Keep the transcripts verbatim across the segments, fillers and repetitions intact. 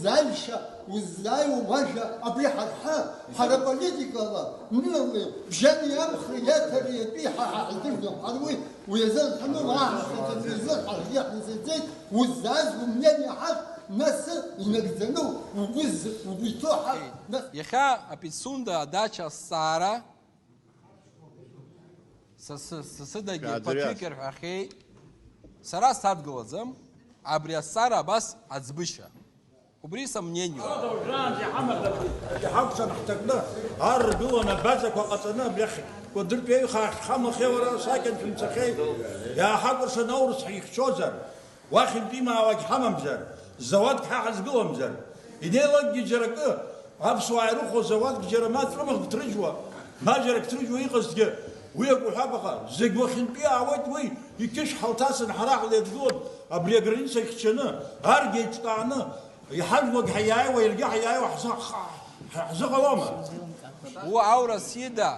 Уззааишьа, уззааиуа уажәа абри ҳарҳа, ҳара политикала, милли, бжьани амхи иаҭари иатәи ҳа ҳаҳдырӡом. Ҳара уи, уи азы анханы уааҳахеит, аӡәы изы ҳаргьы ҳназырҵеит, уззааз умнение ҳаҳ, нас инагӡаны угәы з-, угәы иҭоу ҳаҳ, нас. Иахьа Апицунда адача азҵаара са сы-, са сыдагьы Шәаадырҩас. Ԥыҭҩык ирҳәахьеит. Сара садгылаӡам абри азҵаара абас аӡбышьа. Убри са мнениеуп. Ҳаԥхьан ҳҭакны, ар ргылан абазақәа ҟаҵаны, абрахь кәадыртә еиҩхаа ҳхамахьеи, уара, сакьан шәымцахьеи? Иааҳакәыршан аурыс ҳихьчозар, уахьынтә имаауагь ҳамамзар, зауадк ҳа ҳазгыламзар, инеилакгьы џьара акы, аԥсуаа ирыхәо зауадк џьара ма ҵәымӷ ҭрыжьуа, ма џьара ак ҭрыжьуа иҟазҭгьы, уи ак уҳәап, аха зегь уахьынтәи иаауеит уи, иқьышә ҳалҭасын, ҳара ҳлеидгылон, абри аграница ихьчаны, аргьы еиҿкааны, Иҳажәлогь ҳаиааиуа, иаргьы ҳаиааиуа ҳзы-, ҳзы-, ҳзыҟалома? Уи аурыс ида,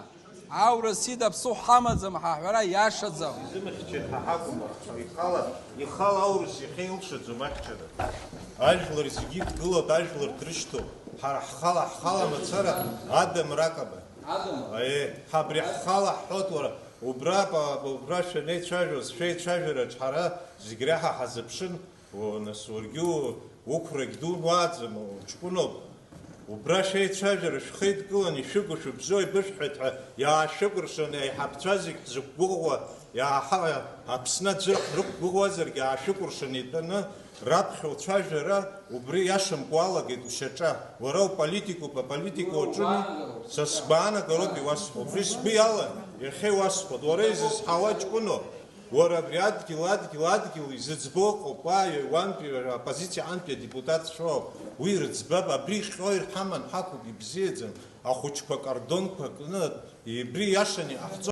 аурыс ида ԥсыхәа ҳамаӡам ҳәа аҳәара иашаӡам. Изымхьчеит ҳәа ҳакәым, ихала, ихала аурыс иахьа илшаӡом ахьчара. Ажәлар зегьы идгылоуп, ажәлар дрышьҭоуп. Ҳара ҳхала, ҳхала мацара Адам ракаба. Адам. Аиеи, ҳабри ҳхала ҳҳәоит, уара, убра, ба-, убра шәанеицәажәоз, шәеицәажәараҿ ҳара зегь реиҳа ҳазыԥшын. О, нас уаргьы у-, уқәрагь дууаӡам, уҷкәыноуп. Убра шәеицәажәара шәхеидкылан, ишәыгу шәыбзоу ибышәҳәеит ҳәа иаашәыкәыршан, аиҳабацәа зегь ҳзықәгәыӷуа, иааҳа-, Аԥсны аӡәы ҳрықәгәыӷуазаргьы аашәыкәыршан итәаны, раԥхьа уцәажәара убри иашамкәа уалагеит ушьаҿа. Уара уполитикуп, аполитика уаҿыми, са сгәаанагароуп иуасҳәо. Убри сгәы иалан, иахьа иуасҳәоит. Уара изызҳауа ҷкәыноуп. Уара абри адгьыл, адгьыл, адгьыл изыӡбо ыҟоуп, уааи, уантәи, аоппозициа антәи адепутатцәа роуп. Уи рыӡбап, абри ихҟьо ирҳаман ҳақәуп, ибзиаӡам. Ахәыҷқәа кардонқәа кны, ибри иашан иҟаҳҵо.